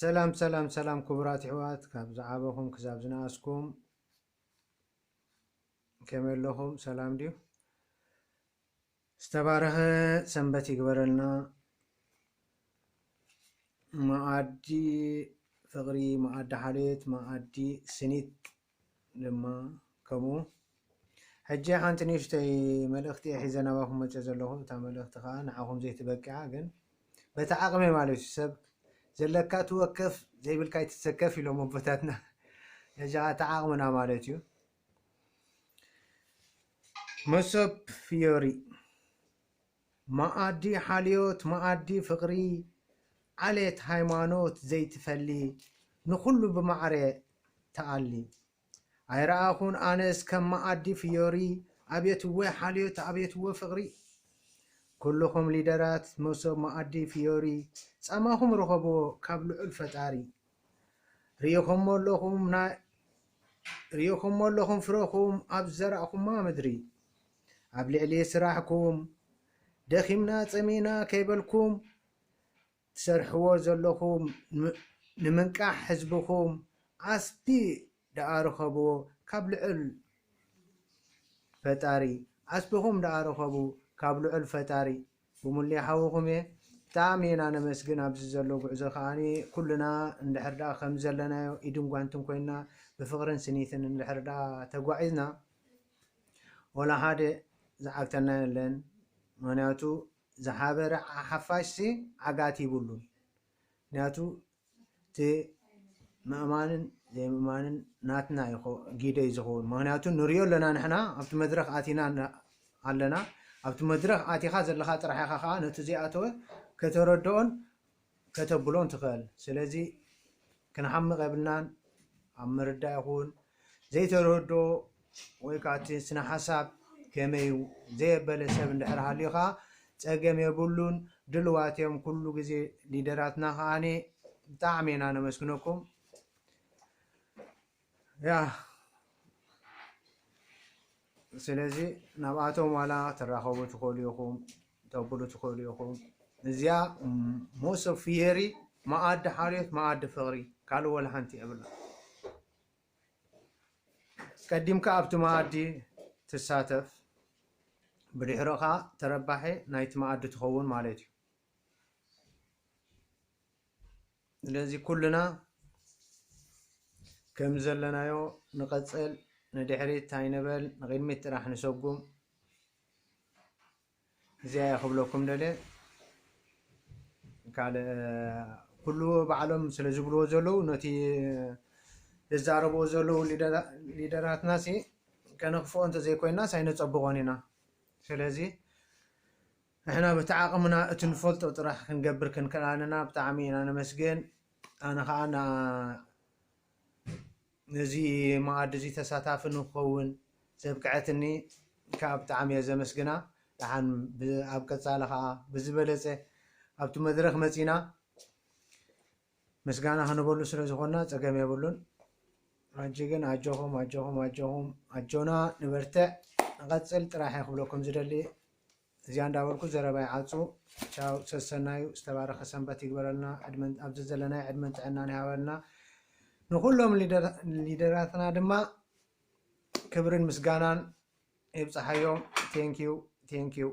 ሰላም ሰላም ሰላም ክቡራት ኣሕዋት፣ ካብ ዝዓበኹም ክሳብ ዝነኣስኩም ከመይ ኣለኹም? ሰላም ድዩ? ዝተባረኸ ሰንበት ይግበረልና። መኣዲ ፍቕሪ፣ መኣዲ ሓልዮት፣ መኣዲ ስኒት ድማ ከምኡ። ሕጂ ሓንቲ ንእሽተይ መልእኽቲ እየ ሒዘ ናባኹም መፅእ ዘለኹ። እታ መልእኽቲ ከዓ ንዓኹም ዘይትበቅዓ፣ ግን በቲ ዓቕሚ ማለት እዩ። ሰብ ዘለካ ትወከፍ፣ ዘይብልካ ኣይትሰከፍ ኢሎም ኣቦታትና። ነዚ ከዓ እቲ ዓቕምና ማለት እዩ። መሶብ ፍዮሪ፣ መኣዲ ሓልዮት፣ መኣዲ ፍቕሪ፣ ዓሌት ሃይማኖት ዘይትፈሊ፣ ንኹሉ ብማዕረ ተኣሊ። ኣይረኣኹን ኣነስ ከም መኣዲ ፍዮሪ፣ ኣብየትወ ሓልዮት፣ ኣብየትወ ፍቕሪ። ኩልኹም ሊደራት መሶብ መኣዲ ፍዮሪ፣ ጻማኹም ርኸብዎ ካብ ልዑል ፈጣሪ። ርኢኹሞ ኣለኹም ናይ-፣ ርኢኹሞ ኣለኹም ፍረኹም ኣብ ዝዘራእኹማ ምድሪ። ኣብ ልዕሊ ስራሕኩም ደኺምና ጸሚእና ከይበልኩም፣ ትሰርሕዎ ዘለኹም ን-፣ ንምንቃሕ ህዝብኹም ዓስቢ ደኣ ርኸብዎ ካብ ልዑል ፈጣሪ። ዓስብኹም ደኣ ርኸቡ ካብ ልዑል ፈጣሪ። ብሙሌ ሓውኹም እየ። ብጣዕሚ ኢና ነመስግን ኣብዚ ዘሎ ጉዕዞ ከዓኒ ኩልና እንድሕር ደኣ ከም ዘለናዮ ኢድን ጓንትን ኮይንና ብፍቕርን ስኒትን እንድሕር ደኣ ተጓዒዝና ወላ ሓደ ዝዓግተና የለን። ምኽንያቱ ዝሓበረ ሓፋሽሲ ዓጋት ይብሉን። ምኽንያቱ እቲ ምእማንን ዘይምእማንን ናትና ይኸ-፣ ግደ እዩ ዝኸውን። ምኽንያቱ ንሪኦ ኣለና ንሕና ኣብቲ መድረኽ ኣቲና ን-፣ ኣለና። ኣብቲ መድረኽ ኣቲኻ ዘለኻ ጥራሕ ኢኻ ከዓ ነቲ ዘይኣተወ ከተረድኦን ከተብሎን ትኽእል። ስለዚ ክንሓምቕ የብልናን። ኣብ ምርዳእ ይኹን ዘይተረድኦ ወይ ከዓ እቲ ስነ ሓሳብ ከመይ እዩ ዘየበለ ሰብ እንድሕር ሃልዩ ከዓ ጸገም የብሉን። ድልዋት እዮም ኩሉ ግዜ ሊደራትና። ከዓኒ ብጣዕሚ ኢና ነመስግነኩም። ያ፣ ስለዚ ናብኣቶም ዋላ ትራኸቡ ትኽእሉ ኢኹም፣ ተብሉ ትኽእሉ ኢኹም። እዚኣ ሞሶብ ፍየሪ መኣዲ ሓልዮት፣ መኣዲ ፍቕሪ፣ ካልእ ወላ ሓንቲ የብላ። ቀዲምካ ኣብቲ መኣዲ ትሳተፍ፣ ብድሕሮኻ ተረባሒ ናይቲ መኣዲ ትኸውን ማለት እዩ። ስለዚ ኩልና ከም ዘለናዮ ንቐጽል፣ ንድሕሪት ኣይንበል፣ ንቕድሚት ጥራሕ ንሰጉም። እዚኣ እየ ክብለኩም ደልየ። ካልእ ኩሉ ባዕሎም ስለ ዝብልዎ ዘለዉ፣ ነቲ ዝዛረብዎ ዘለዉ ሊደራ-፣ ሊደራትና ሲ ከነኽፍኦ እንተዘይኮይናስ ኣይነጸብቖን ኢና። ስለዚ ንሕና በቲ ዓቕምና እቲ ንፈልጦ ጥራሕ ክንገብር ክንክእል ኣለና። ብጣዕሚ ኢና ነመስግን። ኣነ ኸዓ ና-፣ ነዚ መኣዲ እዚ ተሳታፊ ንክኸውን ዘብቅዐትኒ ከዓ ብጣዕሚ እየ ዘመስግና። ደሓን ብ-፣ ኣብ ቀጻሊ ከዓ ብዝበለጸ ኣብቲ መድረኽ መጺና ምስጋና ክንበሉ ስለ ዝኾንና ጸገም የብሉን። ሕጂ ግን ኣጆኹም፣ ኣጆኹም፣ ኣጆኹም፣ ኣጆና ንበርትዕ፣ ንቐጽል ጥራሕ እየ ክብለኩም ዝደሊ። እዚኣ እንዳበልኩ ዘረባ ይዓጹ። ቻው፣ ሰሰናዩ፣ ዝተባረኸ ሰንበት ይግበረልና። ዕድመን፣ ኣብዚ ዘለናዮ ዕድመን ጥዕናን ይሃበልና። ንኹሎም ሊደራ-፣ ሊደራትና ድማ ክብርን ምስጋናን ይብጻሓዮም። ቴንኪዩ፣ ቴንኪዩ።